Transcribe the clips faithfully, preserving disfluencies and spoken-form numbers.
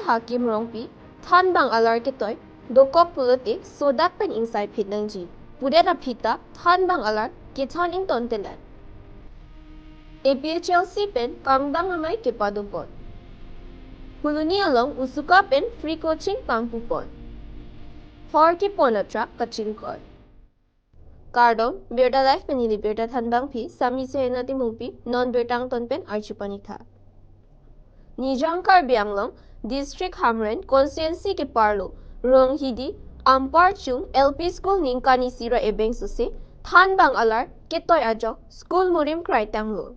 Hakim Rongpi, thanbang alar ketoi dokok pulote sodak pen ingsai phit nangji pudet aphi ta thanbang alar kethan ingtontelang. A P H L C pen kangdang amei kepadopon. Phuloni along usuka pen free coaching pangpupon. Hor kepon atrak kachingkoi. Kardom, Birta Live pen neli birta thanbangpi Sami Sehena Timungpi, non birta angton pen arju pon-ik tha. Nijang Karbi Anglong District Hamren Constituency keparlo Ronghidi Amparchung L P School ningkan isi ra ebeng sose thanbang alar ketoi ajok school murim kraitanglo.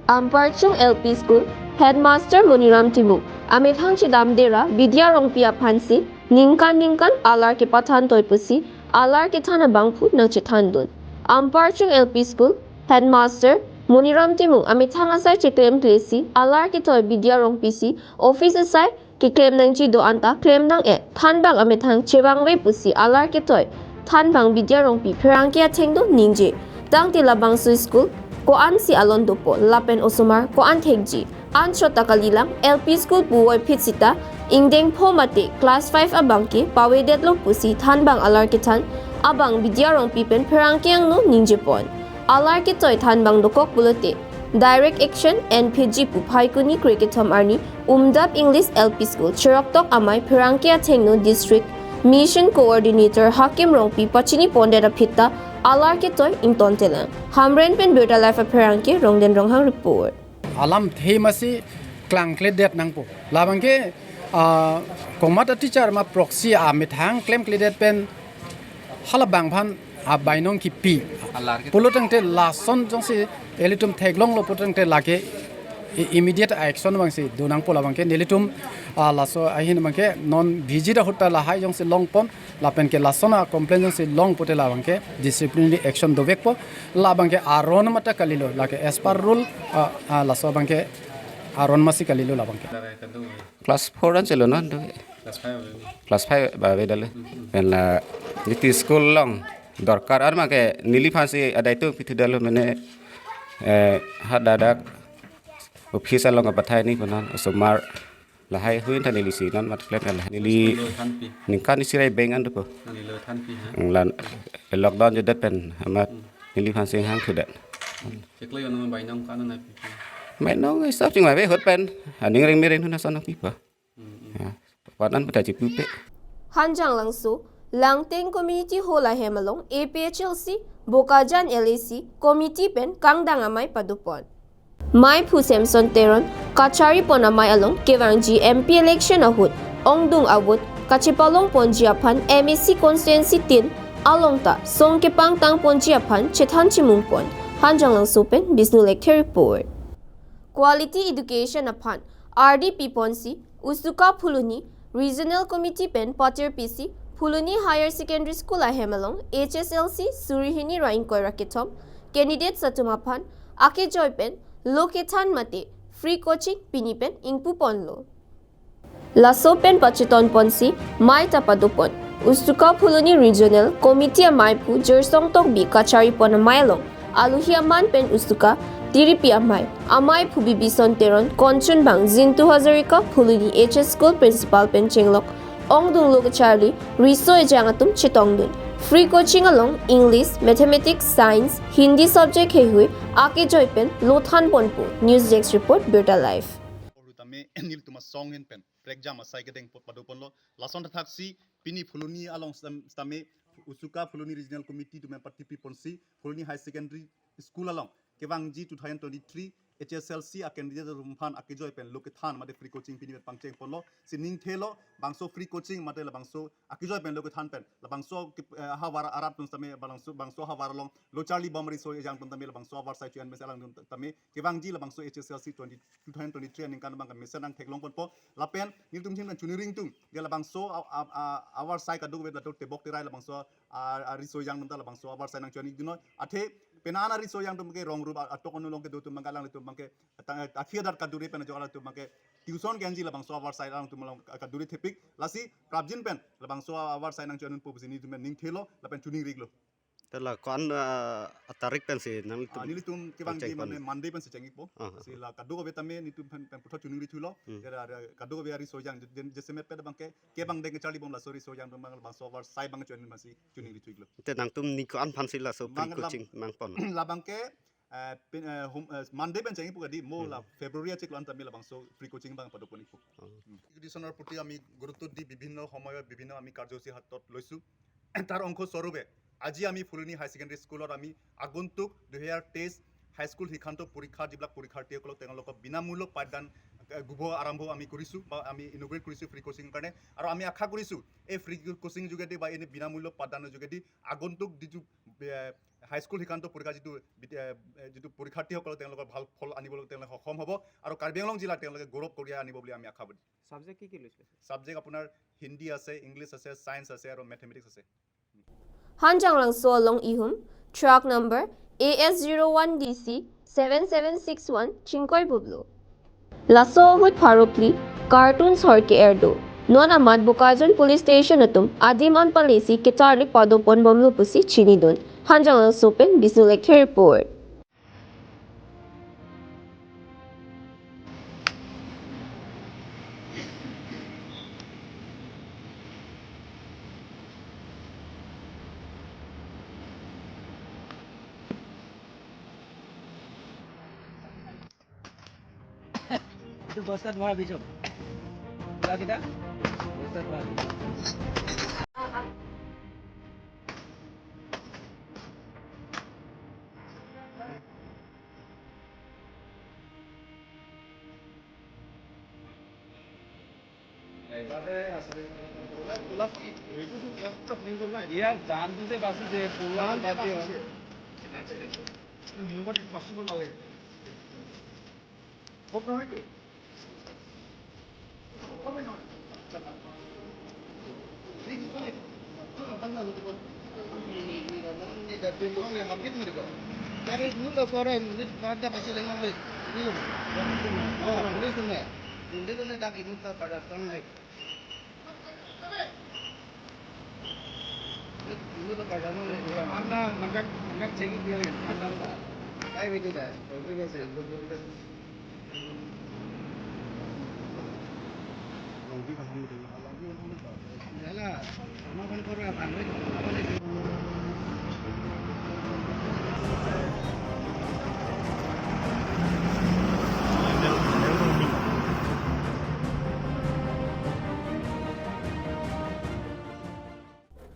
Amparchung L P School Headmaster Moniram Timung amethang chedamde ra Bidya Rongpi aphansi ningkan ningkan alar kepathan toi pusi alar kethan abangphu nangchethandun. Amparchung L P School Headmaster Moniram Timung amethang asai cheklemklesi alar ketoi Bidya Rongpi si office asai keklem nangji do-an ta klem nang-e, thanbang amethang chevangve pusi alar ketoi thanbang Bidya Rongpi pherangke athengno ningje. Tangte labangso school ko-ansi alon dopo lapen osomar ko-an thekji, anchot ta kalilang. L P school puvoiphit sita ingdeng pho mate class five abangke pavedetlo pusi thanbang alar kethan abang Bidya Rongpi pen pherangke angno ningjepon. Alar ketoi thanbang dokok pulote direct action enphitji pu Phaikuni krekethom arni Umdap English L P School cheroktok amei pherangke athengno District Mission Coordinator Hakim Rongpi pachinipondet aphi ta alar ketoi ingtontelang. Hamren pen Birta Live apherangke Rongden Ronghang report. Alamthe masi klangkledet nangpo. Labangke, ah, komat a teacher ma proxy amethang klemkledet pen halabang aphan abainong kipi. Alar ke pulo tangte lason jongsi ilitum theklonglo pulo tangte lake i-, immediate action abangsi do nangpo labangke nelitum, ah, laso ahin abangke non visit ahut ta lahai jongsi longpon lapen ke lason a complaint jongsi long pute labangke disciplinary action dovekpo. Labangke aron mata kalilo, lake as per rule, ah, ah, laso abangke aron masi kalilo labangke. Class four an chelo non do. Class five already. Class five ba be dale. Pen la niti school along dorkar ar ma ke neliphansi adai tu pithu dalo mene, eh, ha dadak office along apathai ni punan osomar lahai huin than nelisi non mat klet lahai neli. Lo thanpi. Ningkan isi ra ebeng an dopo. Neli lo thanpi ha. Lan lockdown jodet pen amat neliphansi hangthudet. Cheklo yo nama bainong kana na pipi. Mainong stop chingvai ve ahut pen. Aning ring miring huna sana pipa. Ya. Panan pata chipupe. Hanjanglangso, Langteng Community Hall ahem along A P H L C, Bokajan L A C, committee pen kangdang amei padopon. Meiphu Samson Teron kacharipon amei along kevangji M P election ahut ongdung a-vote kachepalongponji aphan M A C constituency tin along ta song kepangtangponji aphan chethan chimungpon. Hanjanglangso pen Bisnu Lekthe report. Quality education aphan ardi piponsi usuka Phuloni Regional Committee pen patir pisi Phuloni Higher Secondary School ahem along H S L C suri hini ra ingkoi ra kethom candidates atum aphan akejoi pen lo kethan mate free coaching pini pen ingpuponlo. Laso pen pachetonponsi mei ta padopon usuka Phuloni Regional Committee ameiphu Jersong Tokbi kacharipon amei along alohi aman pen usuka tiripi amei, ameiphu Bibison Teron, konchunbang Zintu Hazarika, Phuloni H S School Principal pen chenglok ongdung lo kecharli riso ejang atum chetongdun. Free coaching along English, Mathematics, Science, Hindi subject heihui akejoi pen lo thanpon pu. News Desk report, Birta Live. Ru tame nelitum asong ahin pen prekjam asai kedeng pot padoponlo. Lason thakthaksi pini Phuloni along stam-, stame usuka Phuloni Regional Committee atum pen patipiponsi Phuloni High Secondary School along kevangji two thousand twenty-three H S L C a candidate atum aphan akejoi pen lo kethan mate free coaching pini pen pangchengponlo. Si ningthelo bangso free coaching mate labangso akejoi pen lo kethan pen labangso ke, eh, havar arat atum tame bangso, bangso havar along lo charlibom riso ejang atum tame labangso avarsai chu-en mesen atum tame kevangji labangso H S L C twenty, two thousand twenty-three aningkan abang kemesen nangtheklongponpo. Lapen nelitum chin chuniring tung dia labangso a, a, a, avarsai kadokave latum tebok terai labangso a, a, riso ejang atum ta labangso avarsai nangchu-en-ikdunnon. Athe penang a riso ejang atum ke rong rup a, atok anu along kedo atum abang ke alanglitum abang ke tang, eh, akhir adat kaduri pen ajok alanglitum abang ke tuition kenji labangso avarsai alangtum along kaduri thepik. Lasi prapjin pen labangso avarsai nangchu-en-unpo pusi nelitum ningthelo lapen chuningriklo. Te la ko-an, ah, atarik pensi nanglitum Ah, nelitum kevang di kecheng pon? Mane Monday pensi chengikpo. Ah, ah. Si la kadokave tame nelitum pen, pen puthot choningri thulo. Hmm. Jera, jera kadokave ari sojang, jen, jen, jasemet pet abangke, kevang deng charlibom laso ari sojang abang labangso avarsai abang chon masi choningri thulo. Te nangtum ni ko-an aphansi laso Abang free lam- coaching nangpon? Labangke, eh, pin, eh, hum, eh, Monday pen chengikpo kadi, mo Hmm. la February achiklo an tame labangso free coaching abang padoponpo. Oh. Hmm. Education-ৰ প্ৰতি আমি গুৰুত্ব দি বিভিন্ন সময়ত বিভিন্ন আমি কাৰ্যসূচী হাতত লৈছো। তাৰ অংশ স্বৰূপে আজি আমি ফুলনি হাই ছেকেণ্ডেৰী স্কুলত আমি আগন্তুক দুহেজাৰ তেইছ হাইস্কুল শিক্ষান্ত পৰীক্ষাৰ যিবিলাক পৰীক্ষাৰ্থীসকলক তেওঁলোকক বিনামূল্য পাঠদান, এ, শুভ আৰম্ভ আমি কৰিছো বা আমি ইনগ্ৰেট কৰিছো ফ্ৰী কোচিংৰ কাৰণে। আৰু আমি আশা কৰিছো এই ফ্ৰী কোচিং যোগেদি বা এনে বিনামূল্য পাঠদানৰ যোগেদি আগন্তুক যিটো, এ, হাইস্কুল শিক্ষান্ত পৰীক্ষা যিটো বিদ্যা-, এ, যিটো পৰীক্ষাৰ্থীসকলক তেওঁলোকৰ ভাল ফল আনিবলৈ তেওঁলোকে সক্ষম হ'ব আৰু কাৰ্বি আংলং জিলাক তেওঁলোকে গৌৰৱ কঢ়িয়াই আনিব বুলি আমি আশাবাদী। ছাবজেক্ট কি কি লৈছিলে? ছাবজেক্ট আপোনাৰ হিন্দী আছে, ইংলিছ আছে, ছায়েন্স আছে আৰু মেথেমেটিক্স আছে। Hanjanglangso along ihum truck number A S zero one D C seven seven six one chingkoi bublo. Laso ahut pharokli cartoon sor ke-erdo. Non amat Bokajan Police Station atum adim an palisi kecharli padoponbomlo pusi chinidun. Hanjanglangso pen Bisnu Lekthe report. এইটো বস্তাত ভৰাবি চব। খোলাকেইটা বস্তাত ভৰাবি। ইয়াৰ জানটো যে বাচিছে, পৰুৱা বাচিছে।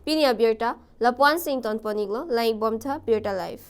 Pini abirta lapu-an si ington pon iklo, lang-ikbomtha Birta Live.